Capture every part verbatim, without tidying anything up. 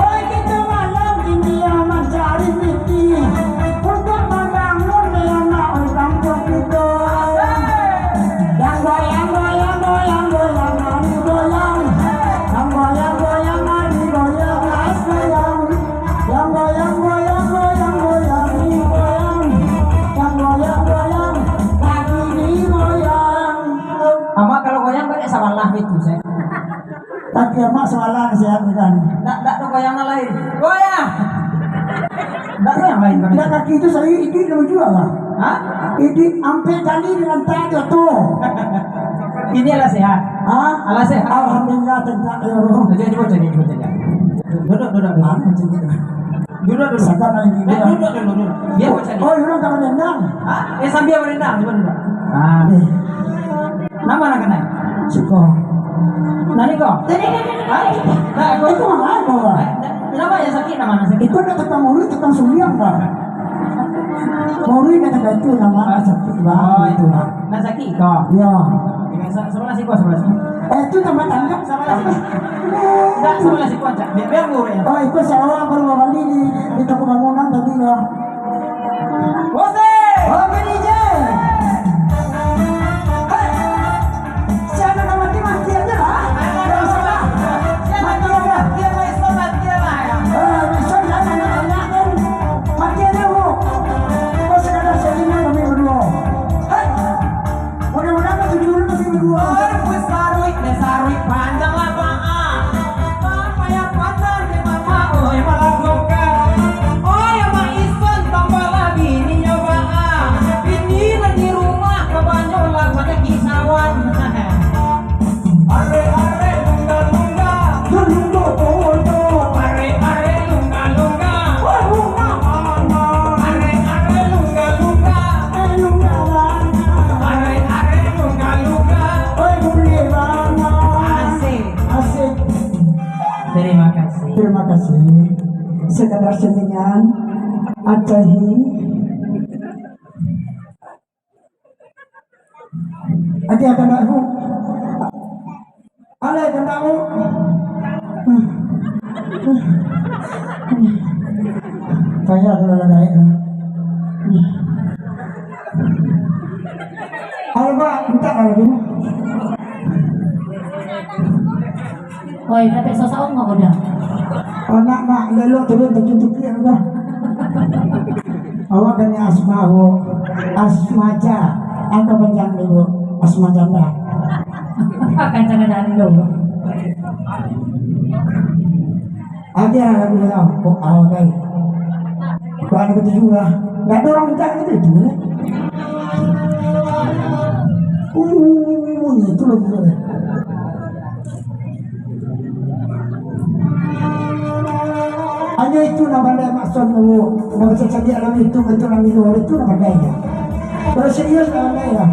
Oi, kito malam kini mancari piti untuak mambangun anak urang tua kito. Yang goyang, goyang, goyang, goyang, mari goyang. Yang goyang, goyang, mari goyang, ais goyang. Yang goyang, goyang, goyang, goyang, ni goyang. Yang goyang, goyang, kaki ni goyang. Amak kalau goyang, banyak sabalah itu, saya. Kaki amak sabalah, sehat kan? Ndak, ndak ada goyang nan lain. Goyang! Ndak ada yang lain, Bang. Ndak, kaki itu saya idik dulu juga, Bang. Hah? Idik ampek kali dengan tak jatuh. Ini alah sehat. Hah? Alah sehat. Alhamdulillah, tegak, ya Allah. Cuba, cuba, cuba, cuba. Duduk, duduk, duduk. Ah, cuba. Duduk dulu. Sabar, Bang. Eh, duduk dulu, duduk. Biar baca. Oh, urang ka barendang. Hah? Eh, sambil barendang, cuba duduk. Ah. Eh. Nama nak kenal? Siko. Nani ko? Hah? Nah, ko itu mah ko, Bang. Eh, nama yang sakit, nama yang sakit? Itu ada tukang urut, tukang suliang, Bang. Urut kata itu nama sakit, Bang. Oh, itu, Bang. Nah, sakit ko? Ya. Sa-, sebelah siko, sebelah siko. Eh, itu tempat tangga. Sabalah siko. Ndak, sabalah siko, Cak. Biar, biar murah, ya. Oh, itu sewa baru babali di, di toko bangunan tadi, ya. Musik! Oke, D J. Hei. Siapa nak mati, mati aja lah. Nggak usah lah. Mati aja. Eh, bisa jangan banyak-banyak, kan. Mati aja, Bu. Kok sekadar settingan kami berdua. Hei. Mudah-mudahan masih dulu, masih berdua. Oi, wis saruik, deh saruik panjang lah, Mak. Apa yang panjang, deh, Mama? Oi, malah bongkar. Oi, Mak Ison, tambahlah bini, yo, Mak. Bini lagi rumah, kabanyo lah banyak kisauan. Are, are, lungga, lungga. Lungga, lungga. Are, are, lungga, lungga. Wah, lungga. Are, are, lungga, lungga. Eh, lungga, lungga. Are, are, lungga, lungga. Oi, bulih banget. Asik. Asik. Terima kasih. Terima kasih. Sekadar settingan, Acahi. Ati akan aku. Alai, kandak, Bu. Payah kalau lah naik. Halo, Pak, minta kalau gini. Oi, tapi susah ongok udah. Anak, nak, lelok turun, tuki-tuki, apa? Awak kan Asma, Bu. Asma Ca. Angka panjang dulu, Bu. Asma Janda. Kancang-kancang dulu. Ada lagu lah, kok awal kali. Kok ada ketujuh lah. Nggak ada orang minta gitu, itu, ya. Uh, itu loh, gitu, ya. Hanyo itu nan pandai maksud tu. Nan baca cadiak dalam itu, bantuak dalam itu, itu nan pandai nyo. Kalau serius, nan pandai lah.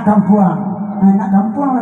kampuang. Nah, nak kampuang